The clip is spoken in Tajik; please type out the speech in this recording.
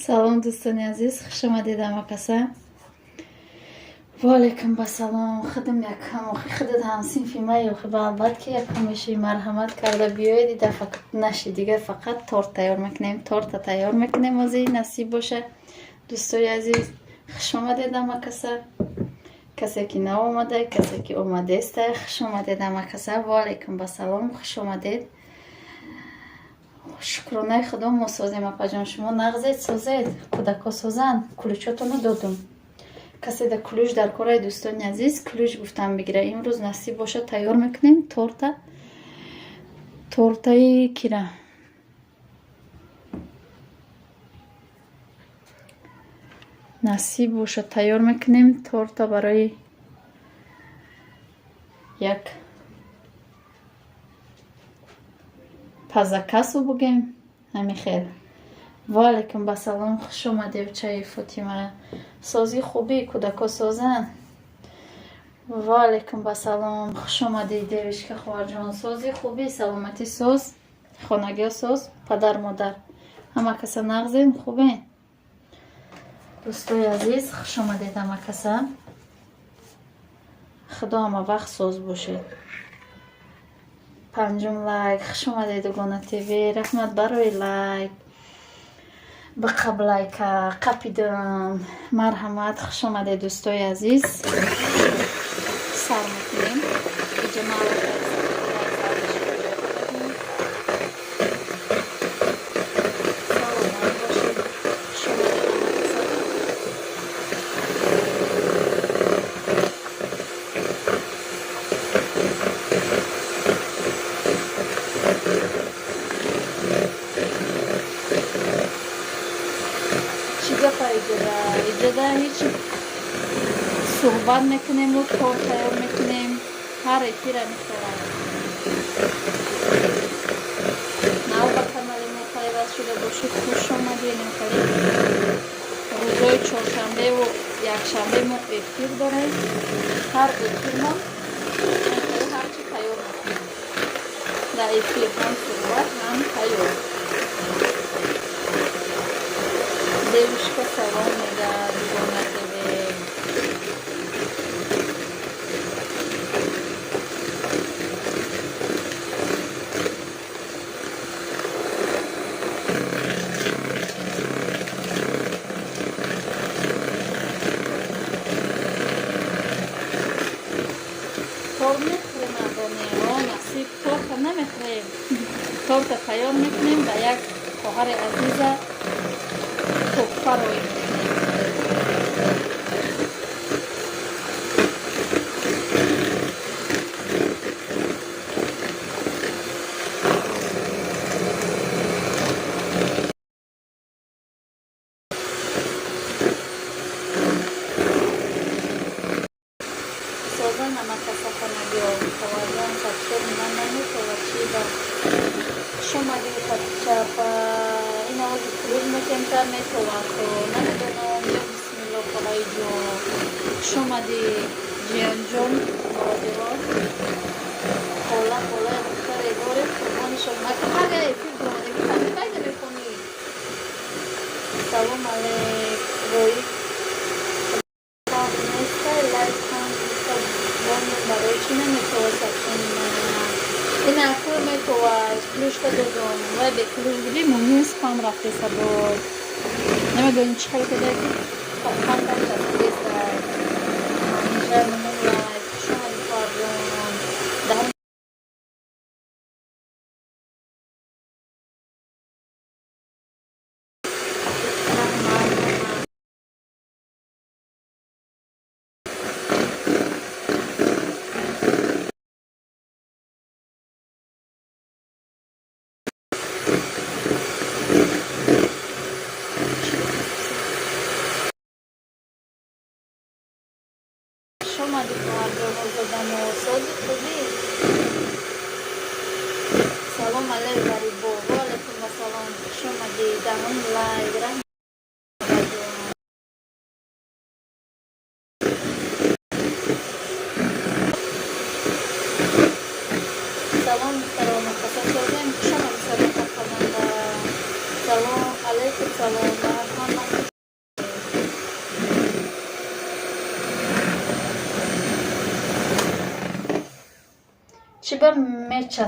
Салом, дӯстони азиз, хуш омадед ҳамакаса. Ваалайкум басалом. Худам якам, охи худат ҳамсинфи май, охи ба албат ки якам меши. Марҳамат карда биёед, и дафъа наши, дигар фақат торт тайёр мекунем, торта тайёр мекунем, ози насиб боша. Дӯстои азиз, хуш омадед ҳамакаса. Касе ки наомада, касе ки омадеста, хуш омадед ҳамакаса. Ваалайкум басалом, хуш омадед. Шукронаи Худо, мо созем, апаҷон, шумо нағзед, созед, кӯдако созанд, кулучотоно додум. Касе да кулуч дар кораи, дӯстони азиз, кулуч гуфтам бигира. Имрӯз насиб боша, тайёр мекунем торта, тортаи кира. Насиб боша, тайёр мекунем торта барои як пазакасу бугем, ҳамин хел. Ваалайкум басалом, хуш омадед, чаи Фотима. Созӣ, хубӣ, кӯдако созанд. Ваалайкум басалом, хуш омадед, девушка, хоҳарҷон. Созӣ, хубӣ, саломатӣ, соз, хонагиҳо соз, падар, модар, ҳама каса нағзем, хубен. Дӯстои азиз, хуш омадед ҳама каса. Худо ҳама вақт соз бошед. Панҷум лайк, хуш омадед, Дугона ТВ, раҳмат барои лайк. Биқаб лайка қапидам. Марҳамат, хуш омадед, дӯстои азиз. Сар мекунем. Иҷа саломат бошед, хуш омадед ҳама каса. Чӣ гапа иҷода? Иҷода ҳеҷ, суҳбат мекунему торт тайёр мекунем. Ҳар эфира мехӯрад. Нав ба канали мо пайваст шуда бошед, хуш омадед. Хеле рӯзҳои чоршанбеву якшанбе мо эфир дорем. Ҳар эфирмон ҳарчи тайёр мекунем дар эфир, ҳам суҳбат, ҳам тайёр. Девушка салом мега, Дугона ТВ. Торт мехӯрем, мардоне, о насиб, торта намехӯрем, торта тайёр мекунем, ба як хоҳари азиза тӯҳфа роӣ мекунем. Созан ҳамакаса, хонагиҳо, хоҳарҷон, сабшони ман наметова чи ба. Хуш омадӣ, Хатичапа. Ин овози кулуч мекемтар метовад, намедонам. Ё бисмилло, холаиҷон, хуш омадӣ, ҷиянҷон, молодило. Хола, хола, духтаре дорем, қурбонишон. Мака ҳар я эфир биромадагӣ, ҳамин кай намехонӣ? Салом алейк, рои нестай, лайк кан бондем, барои чӣ наметова сабшони ман? Ина акӯ метова, ключка додум, вай бе ключ будӣ, мумкин спам рафтеса буд. Намедонем чӣ хел када ки камтар часпидеста. Манижа нумун лайк, хуш омадӣ, хоҳарҷон. Даҳум раҳмат, раҳмат. Хуш омадӣ, хоҳарҷон Озодамо, сози, хубӣ? Салом алейк, ғарибо. Ва алайкум ассалом, хуш омадӣ. Даҳум лайк, раҳмат. Хоҳарҷон. Салом, духтаро, мақаса созем? Хуш омадӣ, садоқа хонанда. Салом алейкум, салом ба ҳама. Чиба меча.